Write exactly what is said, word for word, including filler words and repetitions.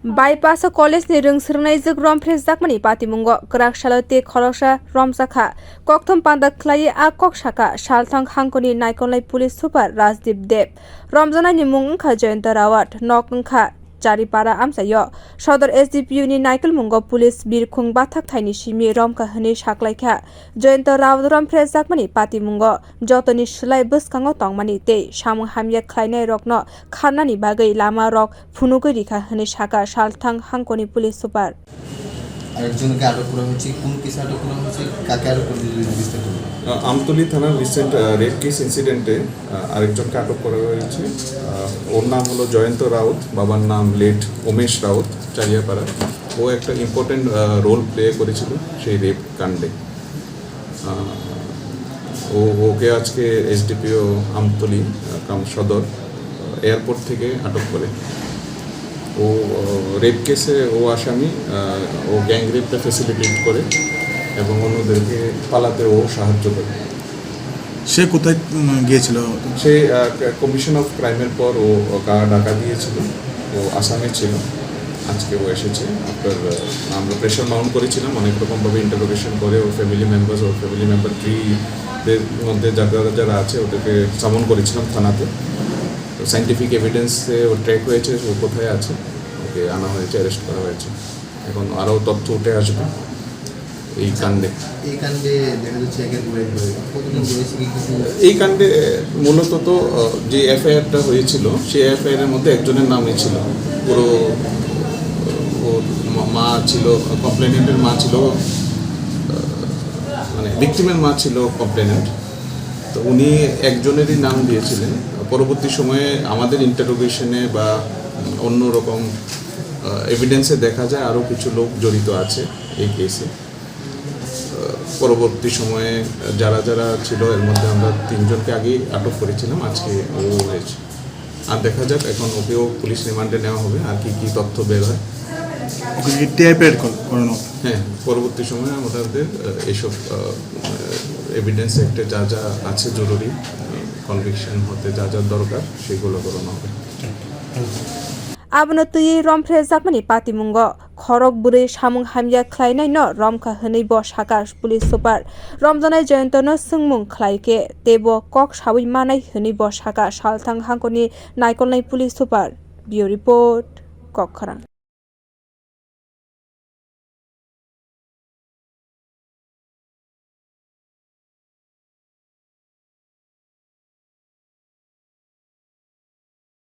Bypass o college ni rwng swrwngnaijwk romphre jakmani patimungo kwrak salo tei khoroksa romjakha. Kokthum panda khlaiwi a kok sakha salthang hangkoni naikolnai police super Rajdeep Deb. Romjaknaini mung wngkha Jayanta Rawat, nok wngkha Charipara amchaio. Sodor S D P O ni naikolmungo police birkhung bathak thaini simi romkha hwnwi saklaikha. Jayanta Rawat romphre jakmani patimungo jotoni slai bwskango tongmani tei samung hamya khlainairokno kharnani bagwi lama rok phunugwi rikha hwnwi sakha salthang hangkoni police super. আরেকজনকে আটক করা হয়েছে। কোন কেসে আটক করা হয়েছে, কাকে আটক করা হয়েছে, যদি বিস্তারিত বলুন। আহ, আমতলী থানার রিসেন্ট, আহ, রেপ কেস ইনসিডেন্টে, আহ, আরেকজনকে আটক করা হয়েছে। আহ, ওর নাম হলো জয়ন্ত রাউত, বাবার নাম লেট উমেশ রাউত, চারিয়াপাড়া। ও একটা ইম্পর্টেন্ট, আহ, রোল প্লে করেছিল সেই রেপ কাণ্ডে। আহ, ও, ওকে আজকে এসডিপিও আমতলী, আহ, কাম সদর, আহ, এয়ারপোর্ট থেকে আটক করে। ও, আহ, রেপ কেসে ও আসামি, আহ, ও গ্যাং রেপটা ফ্যাসিলিটেট করে এবং অন্যদেরকে পালাতে ও সাহায্য করে। সে কোথায়, উম, গিয়েছিল? সে, আহ, ক-, কমিশন অফ ক্রাইমের পর ও, ও কা-, ঢাকা দিয়েছিল। ও আসামে ছিল, আজকে ও এসেছে। আপনার, আহ, আমরা প্রেশার মাউন্ট করেছিলাম, অনেক রকমভাবে ইন্টারোগেশন করে ওর ফ্যামিলি মেম্বার্স, ওর ফ্যামিলি মেম্বার ট্রিদের মধ্যে যারা যারা আছে ওদেরকে সামন করেছিলাম থানাতে। তো সায়েন্টিফিক এভিডেন্সে ও ট্র্যাক হয়েছে, ও কোথায় আছে, ওকে আনা হয়েছে, অ্যারেস্ট করা হয়েছে। এখন আরও তথ্য উঠে আসবে এই কাণ্ডে। এই কাণ্ডে দেখা যাচ্ছে একের পর এক হয়ে, কতজন রয়েছে কি কিছু? এই কাণ্ডে মূলত তো, আহ, যে এফআইআরটা হয়েছিল, সেই এফআইআর এর মধ্যে একজনের নামই ছিল। পুরো, আহ, ওর মা-, মা ছিল, কমপ্লেনেন্টের মা ছিল, আহ, মানে ভিকটিমের মা ছিল কমপ্লেনেন্ট। তো উনি একজনেরই নাম দিয়েছিলেন। পরবর্তী সময়ে আমাদের ইন্টারোগেশনে বা অন্যরকম, আহ, এভিডেন্সে দেখা যায় আরও কিছু লোক জড়িত আছে এই কেসে। আহ, পরবর্তী সময়ে যারা যারা ছিল, এর মধ্যে আমরা তিনজনকে আগেই আটক করেছিলাম, আজকে ও হয়েছে। আর দেখা যাক, এখন ওকেও পুলিশ রিমান্ডে নেওয়া হবে, আর কি কি তথ্য বের হয়। ওকে কি টিআইপি অ্যাড কর-, করানো হবে? হ্যাঁ, পরবর্তী সময়ে আমাদের, আহ, এইসব, আহ, এভিডেন্স অ্যাক্টে যা যা আছে জরুরি, আহ, কনভিকশন হতে যা যা দরকার, সেগুলো করানো হবে। Abono twiwi romphre jakmani patimungo khorok bwrwi samung hamya khlainaino romkha hwnwi bo sakha police super. Romjaknai Jayantono swngmung khlai khe teibo kok saui manai hwnwi bo sakha salthang hangkoni naikolnai police super. Bureau report, Kokkhorang.